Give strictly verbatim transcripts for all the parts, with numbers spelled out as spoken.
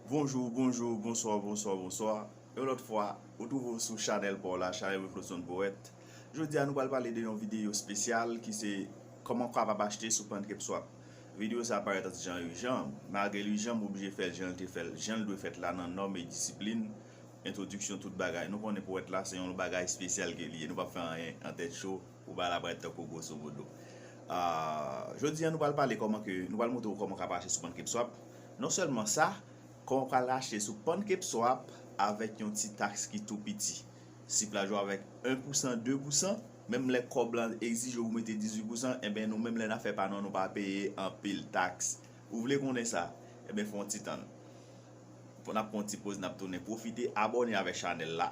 Bonjou, bonjou, bonswa, bonswa, bonswa. Yon lòt fwa, ou twouve w sou chanèl pa w la, chanèl Refleksyon Powèt. Jodi a, nou pral pale de yon videyo espesyal ki se kòman w kapab achte sou PancakeSwap. Videyo sa a parèt an ti jan ijan, malgre l ijan, m oblije fè l jan l te fè l, jan l dwe fèt la nan nòm e disiplin, entwodiksyon, tout bagay. Nou konnen powèt la, se yon bagay espesyal ke li ye. Nou p ap fè anyen an tèt cho, ou ba la parèt tankou grosso modo. Ah, jodi a, nou pral pale kòman ke, nou pral montre w kòman w ka achte sou PancakeSwap. Non sèlman sa, kòman w pral achte sou PancakeSwap avèk yon ti taks ki tou piti. Sip la jwe avèk en pousan, de pousan, menm lè kòb la egzije w mete dizuit pousan, enben nou menm lè n ap fè pa nou an, nou pa peye anpil taks. Ou vle konnen sa? Enben fè yon ti tann. N ap pran yon ti poz, n ap tounen. Pwofite abòne avèk chanèl la,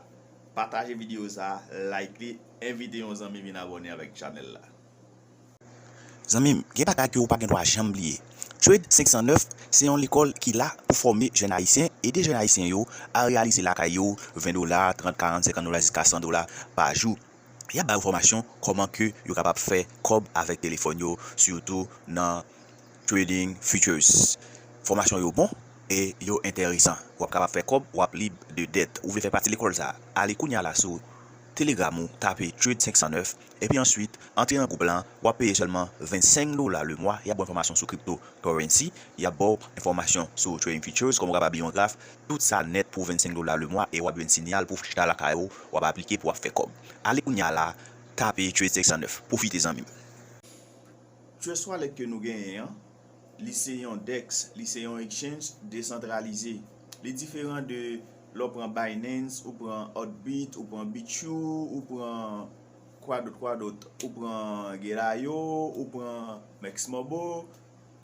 pataje videyo sa, like li, envite yon zanmi vin abòne avèk chanèl la. Zanmi m, gen bagay ke ou pa gen dwa janm bliye. Trade senk san nèf se yon lekòl ki la pou fòme jèn ayisyen, ede jèn ayisyen yo a reyalize lakay yo ven dola, trant, karant, senkant dola, jiska san dola pa jou. Y ap ba yo fòmasyon kòman ke yo kapab fè kòb avèk telefòn yo, sitou nan trading futures. Fòmasyon yo bon e yo enteresan. W ap kapab fè kòb, w ap lib de dèt. Ou vle fè pati lekòl sa a? Ale kounye a la sou Telegram ou, tape Trade senk san nèf, epi answit, antre nan gwoup lan, w ap peye sèlman vennsenk dola lemwa. Y ap ba w enfòmasyon sou cryptocurrency, y ap ba w enfòmasyon sou trading futures, kòman w kapab li yon graf, tout sa nèt pou vennsenk dola lemwa, e w ap jwenn sinyal pou w chita lakay ou, w ap aplike pou w ap fè kòb. Ale kounye a la, tape Trade senk san nèf. Pwofite, zanmi m. Trust Wallet ke nou genyen an, li se yon dex, li se yon exchange desantralize. Li diferan de lè w pran Binance, ou pran Upbit, ou pran Bitrue, ou pran kwa dòt, kwa dòt, ou pran Gate io, ou pran Mexmobo.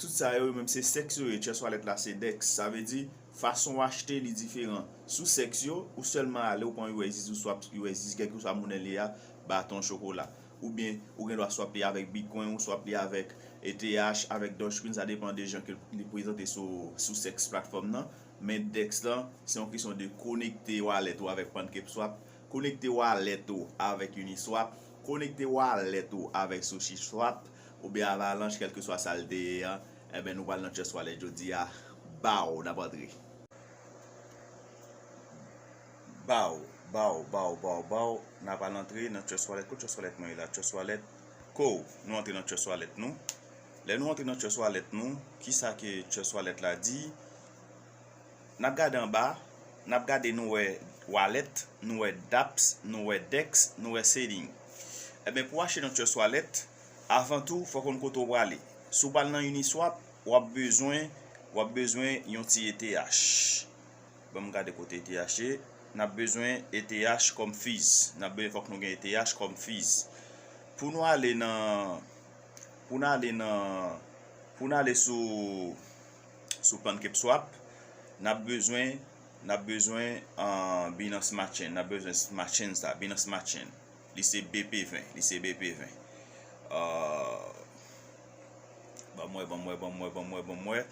Tout sa yo, yo menm se sex yo ye. Trust Wallet la se dex. Sa vle di, fason w achte li diferan. Sou sex yo, ou sèlman ale, ou pran U S D C, ou swap U S D C, kèlkeswa monnen li a, baton, chokola. Oubyen, ou gen dwa swap li avèk Bitcoin, ou swap li avèk E T H, avèk Dogecoin, sa depann de jan ke li prezante sou, sou sex platfòm nan. Men dex lan, se yon kesyon de konekte wallet ou avèk PancakeSwap, konekte wallet ou avèk Uniswap, konekte wallet ou avèk SushiSwap, oubyen Avalanche, kèlkeswa sa l te ye an, enben, nou pral nan Trust Wallet jodi a. Baw, n ap antre. Baw, baw, baw, baw, baw, n ap al antre nan Trust Wallet. Kot Trust Wallet mwen ye la? Trust Wallet, ko, nou antre nan Trust Wallet nou. Lè nou antre nan Trust Wallet nou, kisa ke Trust Wallet la di? N ap gade anba, n ap gade, nou wè wallet, nou wè dApps, nou wè dex, nou wè setting. Enben, pou w achte nan Trust Wallet, avan tou, fò w konn kote w prale. Si w pral nan Uniswap, w ap bezwen, w ap bezwen yon ti E T H. Ban m gade kote E T H ye. N ap bezwen E T H kòm fees. N ap bezwen, fòk nou gen E T H kòm fees. Pou nou ale nan, pou n ale nan, pou n ale sou, sou PancakeSwap, n ap bezwen, n ap bezwen, ah, Binance Smart Chain. N ap bezwen Smart Chain sa, Binance Smart Chain. Li se B P ven, li se B P ven. Ah, ban m wè, ban m wè, ban m wè, ban m wè, ban m wè.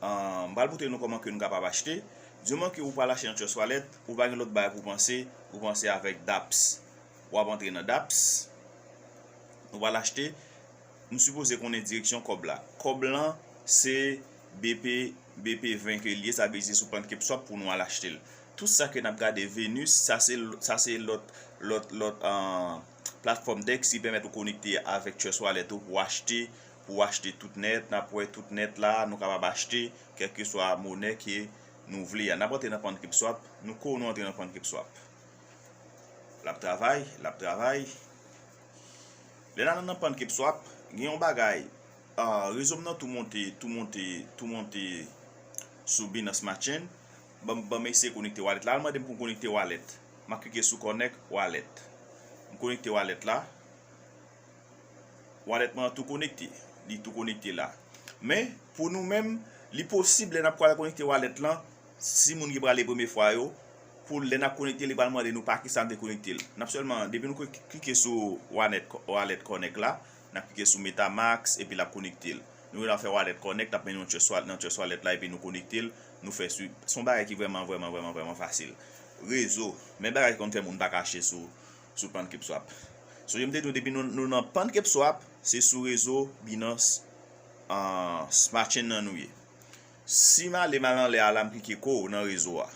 Ah, m pral montre nou kòman ke nou kapab achte. Di moman ke ou pral achte nan Trust Wallet, ou pa gen lòt bagay pou w panse, ou panse avèk dApps. W ap antre nan dApps, ou pral achte, nou sipoze konnen direksyon kòb la. Kòb lan, se B P, B P ven ke l ye, sa vle di se sou PancakeSwap pou nou al achte l. Tout sa ke n ap gade Venus, sa se, sa se lòt, lòt, lòt, ah, platfòm dex ki pèmèt ou konekte avèk Trust Wallet ou pou achte, pou achte tout nèt. N ap wè tout nèt la, nou kapab achte kèlkeswa monè ke nou vle a. N ap antre nan PancakeSwap, nou ko nou antre nan PancakeSwap. L ap travay, l ap travay. Lè n al nan PancakeSwap, gen yon bagay, ah, rezo m nan tou monte, tou monte, tou monte sou Binance Smart Chain. Ban m, ban m eseye konekte wallet la. Al mande m pou m konekte wallet. M ap klike sou connect wallet. M konekte wallet la. Wallet mwen an tou konekte. Li tou konekte la. Men, pou nou menm, li posib lè n ap pral konekte wallet lan, si moun ki prale premye fwa yo, pou lè n ap konekte, li pral mande nou pa kisa n te konekte l. N ap sèlman, depi nou kli-, klike sou wallet, wallet connect la, n ap klike sou MetaMask, epi l ap konekte l. Nou gen dwa fè wallet connect, l ap mennen nou Trust Wal-, nan Trust Wallet la, epi nou konekte l, nou fè swi. Se yon bagay ki vrèman, vrèman, vrèman, vrèman fasil. Rezo, men bagay ki konn fè moun pa ka achte sou, sou PancakeSwap. Sonje m te di w depi nou, nou nan PancakeSwap, se sou rezo Binance, ah, Smart Chain nan nou ye. Si m ale m al anlè a la, m klike Core nan rezo a.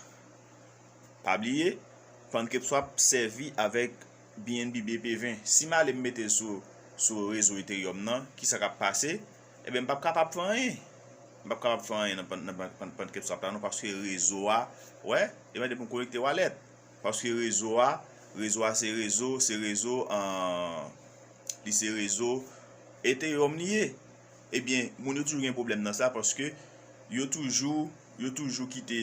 Pa bliye, PancakeSwap sèvi avèk B N B B P ven. Si m ale m mete l sou, sou rezo Ethereum nan, kisa k ap pase? Ebyen, m p ap kapab fè anyen. M p ap kapab fè anyen nan, nan, nan, nan PancakeSwap la non, paske rezo a, wè, yo mande pou m konekte wallet. Paske rezo a, rezo a se rezo, se rezo, an, li se rezo Ethereum li ye. Ebyen, moun yo toujou gen pwoblèm nan sa, paske yo toujou, yo toujou kite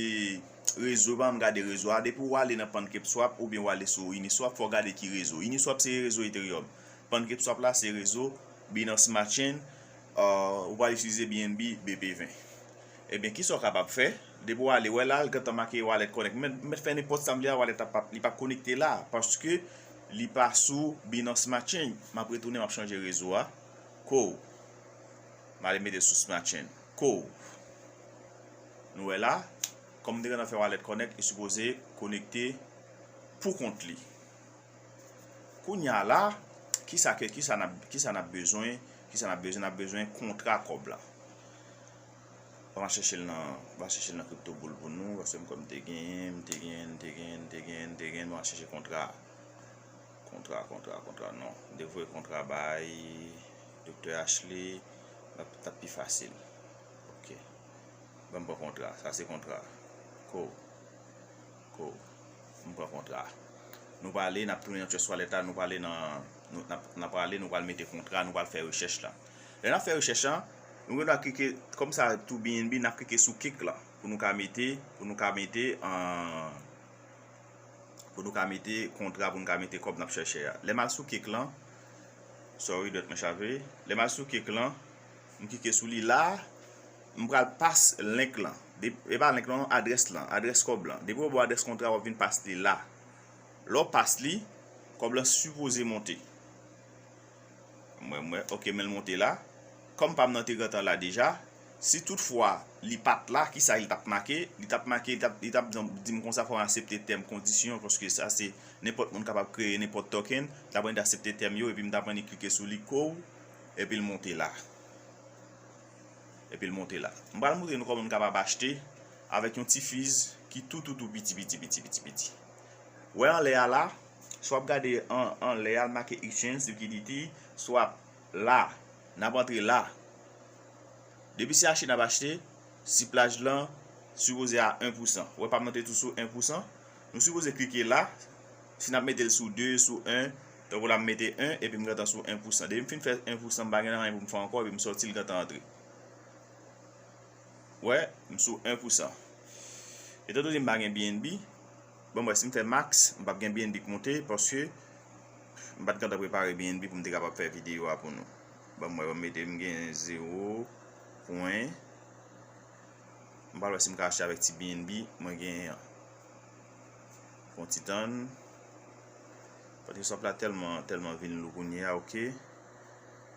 rezo, pa m gade rezo a. Depi w ale nan PancakeSwap oubyen w ale sou Uniswap, fò w gade ki rezo. Uniswap se rezo Ethereum. PancakeSwap la se rezo Binance Smart Chain, uh, ou pral itilize B N B B P ven. Ebyen, kisa w kapab fè? Depi w ale, wè la, l gentan make Wallet Connect. M mèt, m mèt fè nenpòt sa m vle a, wallet ap, ap, li p ap konekte la, paske li pa sou Binance Smart Chain. M ap retounen, m ap chanje rezo a. Core. M ale mete sou Smart Chain. Core. Nou wè la, kòm m te gentan fè Wallet Connect, li sipoze konekte pou kont li. Kounye a la, kisa ke, kisa n ap, kisa n ap bezwen, kisa n ap bezwen, n ap bezwen kontra kòb la. Ann al chèche l nan, ann al chèche l nan Crypto Bull pou nou, paske m kwè m te genyen, m te genyen, m te genyen, m te genyen, m te genyen, m al chèche kontra. Kontra, kontra, kontra, non. M te voye kontra bay Doktè Ashley, l ap, t ap pi fasil. Ok. Ban m pran kontra. Sa se kontra. Core. Core. M pran kontra. Nou prale, n ap tounen nan Trust Wallet la, nou prale nan, nou, n ap, n ap prale, nou pral mete kontra, nou pral fè rechèch la. Lè n ap fè rechèch la, nou gen dwa klike, kòm sa tou B N B, n ap klike sou kick la, pou nou ka mete, pou nou ka mete, an, pou nou ka mete kontra, pou nou ka mete kòb n ap chèche a. Lè m al sou kick lan, sorry, dwèt mwen chape. Lè m al sou kick lan, m klike sou li la, m pral pas link lan. De, e pa link lan, adrès lan, adrès kòb lan. Depi w bò adrès kontra, w ap vin pas li la. Lè w pas li, kòb lan sipoze monte. Mwen, mwen, ok, men l monte la. Kòm pa m nan te gentan la deja, si toutfwa li pa t la, kisa li t ap make? Li t ap make, li t ap, li t ap di m konsa, fò m aksepte tèm kondisyon, paske sa se nenpòt moun kapab kreye nenpòt token. Li t ap annik aksepte tèm yo, epi m t ap annik klike sou li Core, epi l monte la. Epi l monte la. M pral montre nou kòman nou kapab achte avèk yon ti fees ki tou, tou, tou piti, piti, piti, piti, piti. Wè anlè a la, si w ap gade an, anlè a, l make exchange, liquidity, swap la, n ap antre la. Depi se achte n ap achte, siplaj lan sipoze a en pousan. Wè pa m nan te tou sou en pousan. Nou sipoze klike la, si n ap mete l sou de, sou en, tankou la m mete en, epi m gentan sou en pousan. Depi m fin fè en pousan, m pa gen anyen pou m fè ankò, epi m sòti l gentan antre. Wè, m sou en pousan. Etan done m pa gen B N B, bon, mwen, si m fè max, m p ap gen B N B k monte, paske m pa t gentan prepare B N B pou m te kapab fè videyo a pou nou. Bon, mwen, ban m mete, m gen zewo pwen. M pral wè si m ka achte avèk ti B N B mwen genyen an. Fè yon ti tann. Paske swap la tèlman, tèlman vin lou kounye a, ok.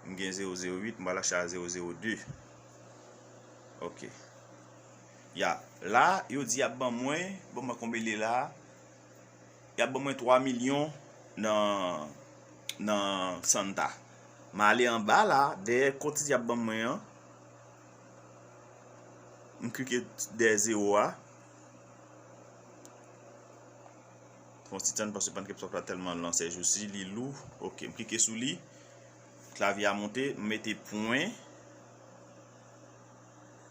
M gen zewo zewo uit, m pral achte a zewo zewo de. Ok. Ya, la, yo di y ap ban mwen, ban mwen konbyen li la. Y ap ban mwen twa milyon nan, nan Santa. M ale anba la, dèyè kòb y ap ban mwen an. M klike dèyè zewo a. Fè yon ti tann paske PancakeSwap la tèlman lan sèjousi, li lou. Ok, m klike sou li. Klavye a monte, m mete pwen,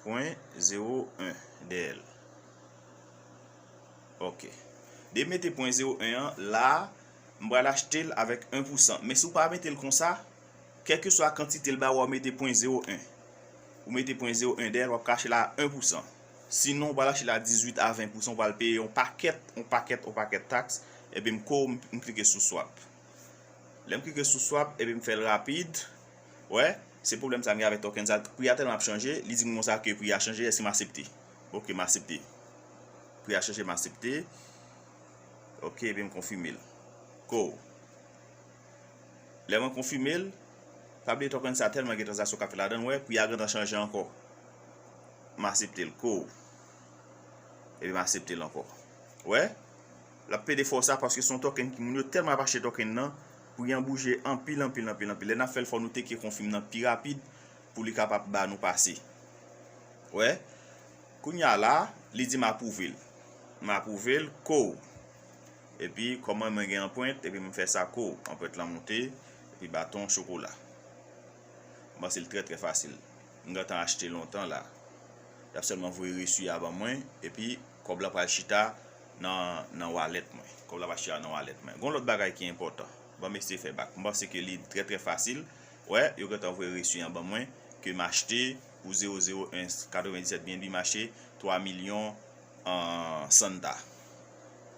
pwen zewo en dèyè l. Ok. Depi m mete pwen zewo en an, la, m pral achte l avèk en pousan. Men si w pa mete l konsa, kèlkeswa kantite l ba w, w mete pwen zewo en. Ou mete pwen zewo en dèyè l, w ap ka achte l a en pousan. Sinon, w pral achte l a dizuit a ven pousan, w pral peye yon pakèt, yon pakèt, yon pakèt taks. Epi m ko, m, m klike sou swap. Lè m klike sou swap, epi m fè l rapid. Wè, se pwoblèm sa m gen avèk token sa. Pri a tèlman ap chanje, li di m konsa ke pri a chanje, èske m aksepte? Ok, m aksepte. Pri a chanje, m aksepte. Ok, epi m konfime l. Ko. Lè mwen konfime l, pa bliye token sa tèlman gen tranzaksyon k ap fèt ladan l, wè, pri a gentan chanje ankò. M aksepte l, ko. Epi m aksepte l ankò. Wè? L ap pede fè w sa paske se yon token ki moun yo tèlman ap achte token nan, pri an bouje anpil, anpil, anpil, anpil. Lè n ap fè l, fò nou teke konfime nan pi rapid pou li kapab ba nou pase. Wè? Kounye a la, li di m apwouve l. M apwouve l, kow. Epi, kòman mwen gen anprent, epi m fè sa kow. Anprent lan moute, epi baton chokola. M panse l trè, trè fasil. M gentan achte lontan la. L ap sèlman voye resi a ban mwen, epi kòb la pral chita nan, nan walèt mwen. Kòb la pral chita nan walèt mwen. Gon lòt bagay ki enpòtan. Ban m eseye fè bak. M panse ke li trè, trè fasil. Wè, yo gentan voye resi an ban mwen, ke m achte pou zewo zewo en katrevenndisèt B N B, m achte twa milyon an Santa.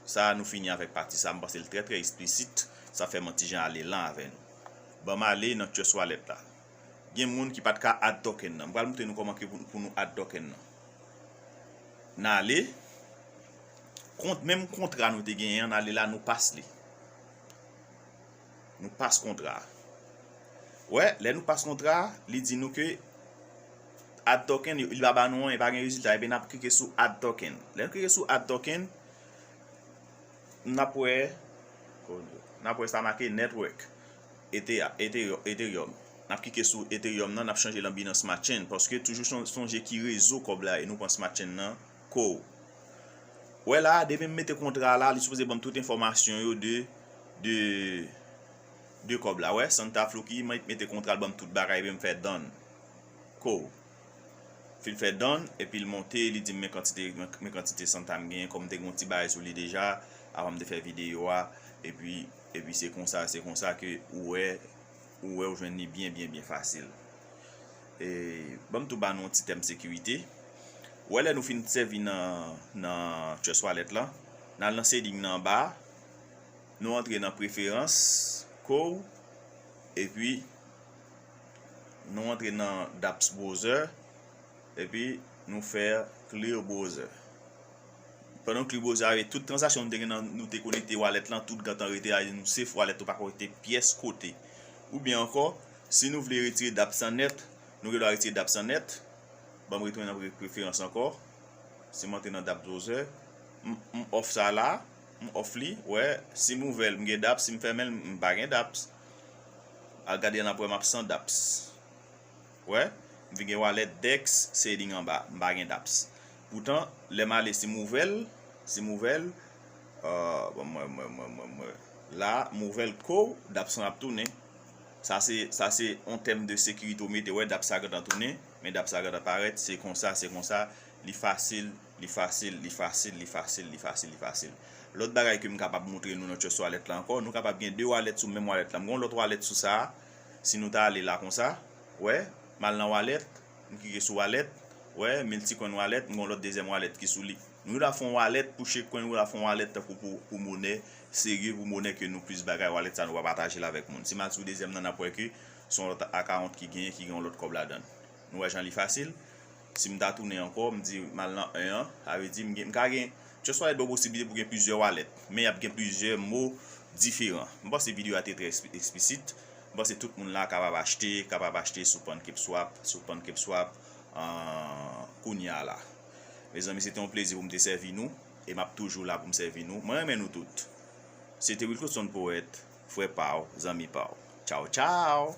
Sa, nou fini avèk pati sa. M panse l trè, trè eksplisit. Sa fè m yon ti jan ale lan avè nou. Ban m ale nan Trust Wallet la. Gen moun ki pa t ka add token nan. M pral montre nou kòman ke pou, pou nou add token nan. N ale. Kont, menm kontra nou te genyen an, n ale la, nou pas li. Nou pas kontra a. Wè, lè nou pas kontra a, li di nou ke add token, li pa ba nou anyen, pa gen rezilta, epi n ap klike sou add token. Lè n klike sou add token, n ap wè, n ap wè sa make network, Ethe-, Ethe-, Ethereum. N ap klike sou Ethereum nan, n ap chanje l an Binance Smart Chain, paske toujou son-, sonje ki rezo kòb la ye, nou pran Smart Chain nan, kow. Wè la, depi m mete kontra a la, li sipoze ban m tout enfòmasyon yo de, de, de kòb la. Wè, Santa Fluky, mwen mete kontra, l ban m tout bagay, epi m fè done. Kow. Fin fè done, epi l monte, li di m men kantite, men, men kantite Santa m genyen, kòm m te gen yon ti bagay sou li deja, avan m te fè videyo a, epi, epi se konsa, se konsa ke ou wè, ou wè, ou jwenn li byen, byen, byen fasil. E, ban m tou ba nou yon ti tèm sekirite. Ou wè, lè nou fin sèvi nan, nan Trust Wallet la, n al nan setting nan anba a, nou antre nan preferans, kow, epi nou antre nan dApps Browser, epi nou fè Clear Browser. Pandan nou clear browser a, tout tranzaksyon nou te gen nan, nou te konekte wallet lan, tout gentan rete la, nou safe, wallet ou pa konekte pyès kote. Oubyen ankò, si nou vle retire dApps lan nèt, nou gen dwa retire dApps lan nèt. Ban m retounen nan pre-, preferans ankò. Si m antre nan dApps Browser, m, m off sa la, m off li, wè, si m ouvè l, m gen dApps, si m fèmen l, m pa gen dApps. Al gade an apre, m ap san dApps. Wè, m vin gen wallet, dex, setting anba, m pa gen dApps. Poutan, lè m ale, si m ouvè l, si m ouvè l, euh, bon, mwen, mwen, mwen, mwen, mwen, la, m ouvè l kow, dApps lan ap tounen. Sa se, sa se yon tèm de sekirite ou mete, wè, dApps sa gentan tounen, men dApps sa gentan parèt, se konsa, se konsa, li fasil, li fasil, li fasil, li fasil, li fasil, li fasil. Lòt bagay ke m kapab montre nou nan Trust Wallet la ankò, nou kapab gen de wallet sou menm wallet la. M gen yon lòt wallet sou sa a, si nou ta ale la konsa, wè, m al nan wallet, m klike sou wallet, wè, Multicoin Wallet, m gen yon lòt dezyèm wallet ki sou li. Nou ta fè yon wallet pou shitcoin, nou ta fè yon wallet tankou pou, pou monè serye, pou monè ke nou plis bagay, wallet sa nou pa pataje l avèk moun. Si m al sou dezyèm nan, n ap wè ke se yon lòt account ki genyen, ki gen yon lòt kòb ladan l. Nou wè jan li fasil? Si m ta tounen ankò, m di m al nan en an, sa vle di m gen, m ka gen, Trust Wallet ba w posiblite pou gen plizyè wallet, men y ap gen plizyè mo diferan. M panse videyo a te trè eksplisit. M panse tout moun la kapab achte, kapab achte sou PancakeSwap, sou PancakeSwap, euh, kounye a la. Mezanmi, se te yon plezi pou m te sèvi nou, e m ap toujou la pou m sèvi nou. Mwen renmen nou tout. Se te Wilkerson Poète, frè pa w, zanmi pa w. Tchaw, tchaw!